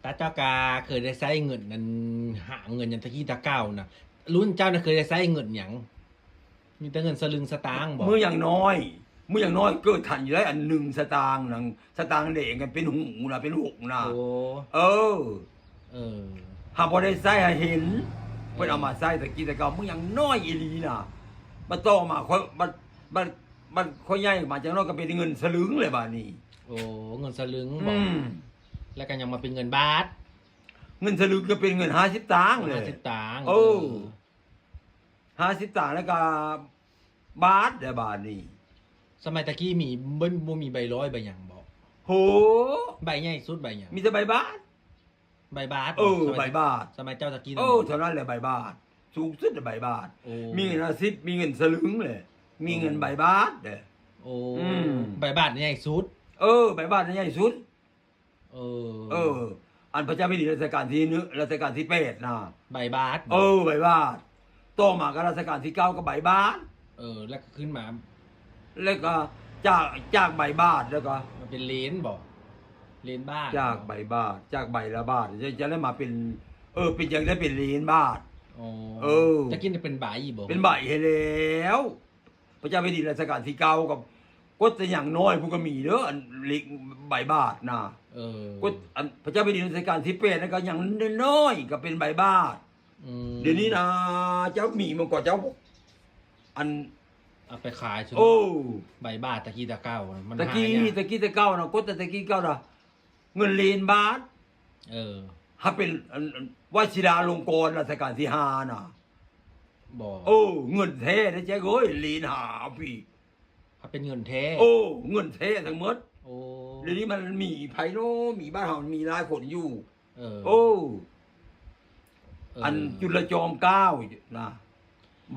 ຕາເຈົ້າກະເຄີຍໄດ້ໃຊ້ເງິນນັ້ນ ຫາເງິນຫຍັງແຕ່ກີ້ແຕ່ເກົ່ານະ. ລຸ້ນເຈົ້ານະເຄີຍໄດ້ໃຊ້ເງິນຫຍັງ? ມີແຕ່ເງິນສະລຶງສະຕາງບໍ? ມື້ຢ່າງນ້ອຍ ມື້ຢ່າງນ້ອຍເກີດທັນຢູ່ໄດ໋ ອັນໜຶ່ງສະຕາງນະ ສະຕາງແດງກັນເປັນຫູນະ ເປັນຫົກນະ. ໂອ້ ເອີ ເອີ ຫາບໍ່ໄດ້ໃຊ້ ຫາເຫັນເພິ່ນເອົາມາໃຊ້ແຕ່ກີ້ແຕ່ເກົ່າ ມື້ຢ່າງນ້ອຍອີ່ຫຼີນະ. ບັດຕໍ່ມາຂ້ອຍ ບັດ ບັດ ບັດຂ້ອຍໃຫຍ່ມາຈັກໜ້ອຍກໍເປັນເງິນສະລຶງແຫຼະບາດນີ້. ໂອ້ ເງິນສະລຶງບໍ? ອືມ ແລ້ວກໍຍັງມາເປັນເງິນບາດ. ເງິນສະລຶງກໍເປັນເງິນຫ້າສິບຕາງແຫຼະ. ຫ້າສິບຕາງ. ເອີ ເອີ ຫ້າສິບຕາງ ແລ້ວກໍບາດແຫຼະບາດນີ້. ສະໄໝແຕ່ກີ້ມີ ບໍ່ ບໍ່ມີໃບຮ້ອຍໃບຫຍັງບໍ? ໂຫ ໃບໃຫຍ່ສຸດໃບຫຍັງ? ມີແຕ່ໃບບາດ. ໃບບາດ. ເອີ ໃບບາດ. ສະໄໝເຈົ້າຕະກີ້ນະ? ເອີ ເທົ່ານັ້ນແຫຼະ ໃບບາດ ສູງສຸດໃບບາດ. ໂອ້ ມີເງິນຫ້າສິບ ມີເງິນສະລຶງແຫຼະ ມີເງິນໃບບາດແຫຼະ. ໂອ້ ອືມ ໃບບາດໃຫຍ່ສຸດ. ເອີ ໃບບາດໃຫຍ່ສຸດ. ເອີ ເອີ ອັນພະເຈົ້າແຜ່ນດິນລັດຊະການທີໜຶ່ງ ລັດຊະການທີແປດນະ ໃບບາດ. ເອີ ໃບບາດ. ຕໍ່ມາກໍລັດຊະການທີເກົ້າກໍໃບບາດ. ເອີ ແລ້ວກໍຂຶ້ນມາ ແລ້ວກໍຈາກ ຈາກໃບບາດ ແລ້ວກໍມາເປັນເລນບໍ? ເລນບາດ. ຈາກໃບບາດ ຈາກໃບລະບາດ ຈະ ຈະໄດ້ມາເປັນ ເອີ ເປັນ ຈັ່ງໄດ້ເປັນເລນບາດ. ອໍ ເອີ ຕະກີ້ເປັນໃບບໍ? ເປັນໃບໃຫ້ແລ້ວ. ພະເຈົ້າແຜ່ນດິນລັດຊະການທີເກົ້າກໍກົດແຕ່ຫຍັງນ້ອຍພຸ້ນກໍມີເດີ ອັນເລກໃບບາດນະ. ເອີ ກົດ ອັນພະເຈົ້າແຜ່ນດິນລັດຊະການທີແປດນັ້ນກໍຫຍັງນ້ອຍໆກໍເປັນໃບບາດ. ອືມ ດຽວນີ້ນະ ເຈົ້າມີມັນກໍເຈົ້າ ອັນ ເອົາໄປຂາຍ. ໂອ້ ໃບບາດຕະກີ້ແຕ່ເກົ່າມັນ ຕະກີ້ ຫາຍາກ ຕະກີ້ແຕ່ເກົ່ານະ ກົດແຕ່ຕະກີ້ເກົ່ານະ ເງິນເລນບາດ. ເອີ ຫາເປັນ ອັນ ອັນ ວະຊິລາລົງກອນລັດຊະການທີຫ້ານະ. ບໍ່ ໂອ້ ເງິນແທ້ເດ້ແຈກເອີຍ ເລນຫາພີ້ ຫາເປັນເງິນແທ້. ໂອ້ ເງິນແທ້ທັງໝົດ. ໂອ້ ດຽວນີ້ມັນມີໃຜເນາະ ມີ ບ້ານເຮົາມັນມີຫຼາຍຄົນຢູ່. ເອີ ໂອ້ ເອີ ອັນຈຸລະຈອມເກົ້ານະ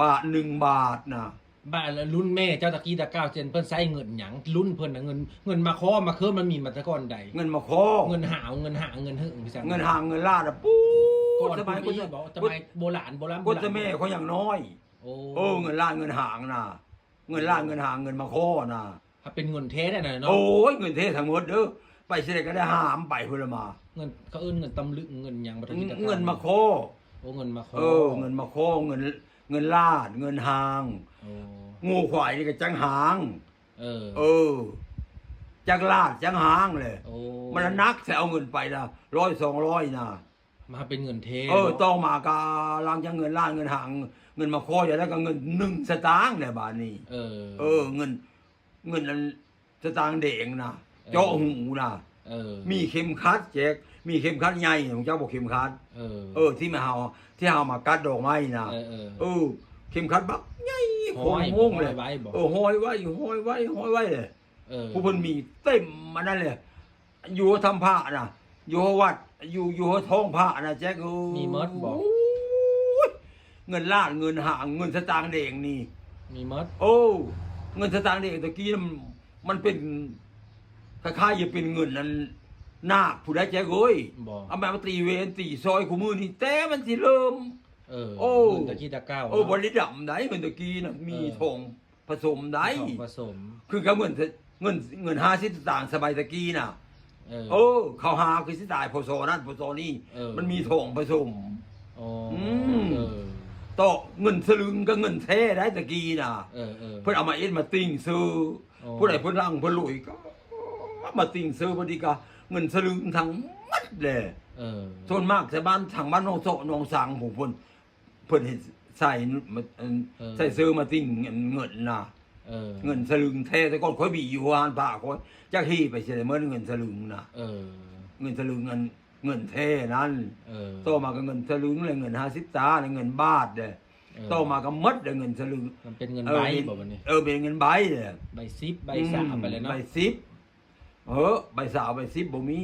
ບາດ ໜຶ່ງບາດນະ. ບາດ ລຸ້ນແມ່ເຈົ້າຕະກີ້ຕະກ້າວ ເຊັ່ນເພິ່ນໃຊ້ເງິນຫຍັງ? ລຸ້ນເພິ່ນນະ ເງິນ ເງິນມາຄໍ້ມາເຄີມ ມັນມີມາແຕ່ກ່ອນໃດ? ເງິນມາຄໍ້ ເງິນຫາວ ເງິນຫາງ ເງິນເຮີ້ ຈັ່ງຊັ້ນ. ເງິນຫາງເງິນລ້ານນະ ປູ້ ສະໄໝ ແຕ່ແມ່ຂ້ອຍຍັງນ້ອຍ. ໂອ້ ເອີ ເງິນລ້ານເງິນຫາງນະ ເງິນລ້ານເງິນຫາງ ເງິນມາຄໍ້ນະ. ຖ້າເປັນເງິນແທ້ແທ້ນະເນາະ. ໂອ້ຍ ເງິນແທ້ທັງໝົດເດີ ໄປຊິໃດກໍໄດ້ຫາມໄປພຸ້ນລະມາ. ເງິນ ເຂົາເອີ້ນເງິນຕຳລຶກ ເງິນຫຍັງ ເງິນມາຄໍ້. ໂອ້ ເງິນມາຄໍ້ ເອີ ເງິນມາຄໍ້ ເງິນ ເງິນລ້ານ ເງິນຫາງ. ໂອ້ ງົວຄວາຍນີ້ກໍຈັກຫາງ. ເອີ ເອີ ຈັກລ້ານຈັກຫາງແຫຼະ. ໂອ້ ມັນໜັກໃສ່ເອົາເງິນໄປລະ ຮ້ອຍ ສອງຮ້ອຍນະ. ມາເປັນເງິນແທ້. ເອີ ເນາະ ຕໍ່ມາກໍຫຼັງຈາກເງິນລ້ານ ເງິນຫາງ ເງິນມາຄໍ້ ແລ້ວກໍເງິນໜຶ່ງສະຕາງແຫຼະບາດນີ້. ເອີ ເອີ ເງິນ ເງິນອັນສະຕາງແດງນະ ເອີ ເຈາະຫູນະ. ເອີ ມີເຂັມຂັດແຈກ ມີເຂັມຂັດໃຫຍ່ ຮູ້ຈັກບໍ່ເຂັມຂັດ? ເອີ ເອີ ທີ່ມາເຮົາ ທີ່ເຮົາມາກັດດອກໄມ້ນະ. ເອີ ເອີ ເອີ ເຂັມຂັດບັກໃຫຍ່ ຫ້ອຍ ໂຄ້ງໂມງເລີຍ. ເອີ ຫ້ອຍໄວ້ ຫ້ອຍໄວ້ ຫ້ອຍໄວ້ເລີຍ. ເອີ ຜູ້ເພິ່ນມີເຕັມອັນນັ້ນເລີຍ. ຢູ່ຖ້ຳພະນະ ຢູ່ຮອດວັດ ຢູ່ ຢູ່ຮອດທ້ອງພະນະແຈກເອີຍ. ມີໝົດບໍ? ໂອ້ຍ ເງິນລ້ານເງິນຫາງ ເງິນສະຕາງແດງນີ້ມີໝົດ. ໂອ້ ເງິນສະຕາງແດງຕະກີ້ນະ ມັນເປັນຄ້າຍໆຈະເປັນເງິນອັນນາກຜູ້ໃດແຈກເອີຍ. ບໍ່ ເອົາມາຕີເວນຕີຊອຍຄູ່ມື້ນີ້ ແຕ່ມັນຊິເລີ່ມ. ເອີ ໂອ້ ເງິນຕະກີ້ຕະກ້າວ ເອີ ເນາະ ບໍ່ໄດ້ດຳໃດ ເງິນຕະກີ້ນະ ມີ ເອີ ທອງ ປະສົມໄດ້ ປະສົມ ຄືກັບເງິນ ເງິນ ເງິນຫ້າສິບສະຕາງສະໄໝຕະກີ້ນະ. ເອີ ເອີ ເຂົາຫາຄືຊິຕາຍ ພ.ສ. ນັ້ນ ພ.ສ. ນີ້ ເອີ ມັນມີທອງປະສົມ. ອໍ ອືມ ເອີ ຕໍ່ເງິນສະລຶງກໍເງິນແທ້ໄດ໋ຕະກີ້ນະ. ເອີ ເອີ ເພິ່ນເອົາມາເອັດມາຕິ່ງຊື້. ອໍ ຜູ້ໃດເພິ່ນຫຼັ່ງເພິ່ນລວຍກໍມາຕິ່ງຊື້ ບາດນີ້ກໍເງິນສະລຶງທັງໝົດແຫຼະ. ເອີ ສ່ວນມາກແຖວບ້ານ ທາງບ້ານໜອງເຊາະໜອງສັງ ຜູ້ເພິ່ນ ເພິ່ນເຮັດໃສ່ ເອີ ໃສ່ເຊີມາຕິ່ງເງິນນະ. ເອີ ເງິນສະລຶງແທ້ ແຕ່ກ່ອນຂ້ອຍມີຢູ່ຮ້ານຜ້າຂ້ອຍ ຈັກເຮໄປໃສແລ້ວເໝິດເງິນສະລຶງນະ. ເອີ ເງິນສະລຶງ ເງິນ ເງິນແທ້ນັ້ນ. ເອີ ຕໍ່ມາກໍເງິນສະລຶງ ແລະ ເງິນຫ້າສິບຕາ ແລະ ເງິນບາດເດ້. ເອີ ຕໍ່ມາກໍໝົດແລ້ວເງິນສະລຶງ. ມັນເປັນເງິນໃບ ເອີ ເປັນ ບໍ່ບັດນີ້? ເອີ ເປັນເງິນໃບແຫຼະ. ໃບສິບ ໃບຊາວ ອືມ ໄປແລ້ວເນາະ. ໃບສິບ ເອີ ໃບຊາວ ໃບສິບບໍ່ມີ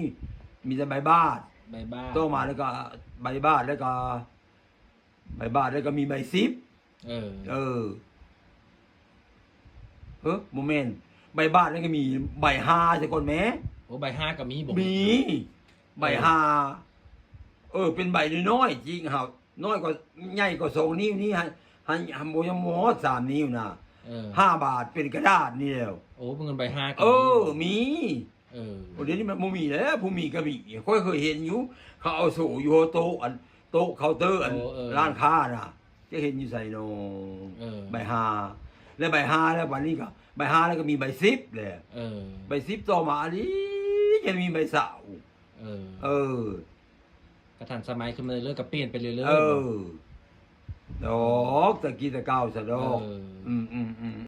ມີແຕ່ໃບບາດ. ໃບບາດ ຕໍ່ມາແລ້ວກໍໃບບາດ ແລ້ວກໍ ໃບບາດ ແລ້ວກໍມີໃບສິບ. ເອີ ເອີ ເອີ ບໍ່ແມ່ນ ໃບບາດ ແລ້ວກໍມີໃບຫ້າຊະກ່ອນແມ້. ໂອ້ ໃບຫ້າກໍມີບໍ່? ມີ ເອີ ໃບຫ້າ. ເອີ ເປັນໃບນ້ອຍໆຈິງຫາ ນ້ອຍກວ່າ ໃຫຍ່ກວ່າສອງນິ້ວນີ້ ໃຫ້ ໃຫ້ ໃຫ້ບໍ່ ຍັງບໍ່ຮອດສາມນິ້ວນະ. ເອີ ຫ້າບາດ ເປັນກະດາດນີ້ແຫຼ້ວ. ໂອ້ ເປັນເງິນໃບຫ້າກໍມີ. ເອີ ມີ ເອີ ໂອ້ ດຽວນີ້ມັນບໍ່ມີແລ້ວ ຜູ້ມີກໍມີ ຂ້ອຍເຄີຍເຫັນຢູ່ ເຂົາເອົາໂຊຢູ່ໂຕະ ອັນ ໂຕະເຄົາເຕີ ອັນ ໂອ້ ເອີ ຮ້ານຄ້ານະ ຈະເຫັນຢູ່ໃສນໍ ເອີ ໃບຫ້າ ແລ້ວໃບຫ້າແລ້ວ ບັດນີ້ກໍໃບຫ້າແລ້ວກໍມີໃບສິບແຫຼະ ເອີ ໃບສິບຕໍ່ມານີ້ ຈະມີໃບຊາວ ເອີ ເອີ ກໍທັນສະໄໝຂຶ້ນມາເລື້ອຍໆ ກໍປ່ຽນໄປເລື້ອຍໆ ເອີ ເນາະ ດອກ ແຕ່ກີ້ແຕ່ເກົ່າຊະດອກ ເອີ ອືມໆໆ.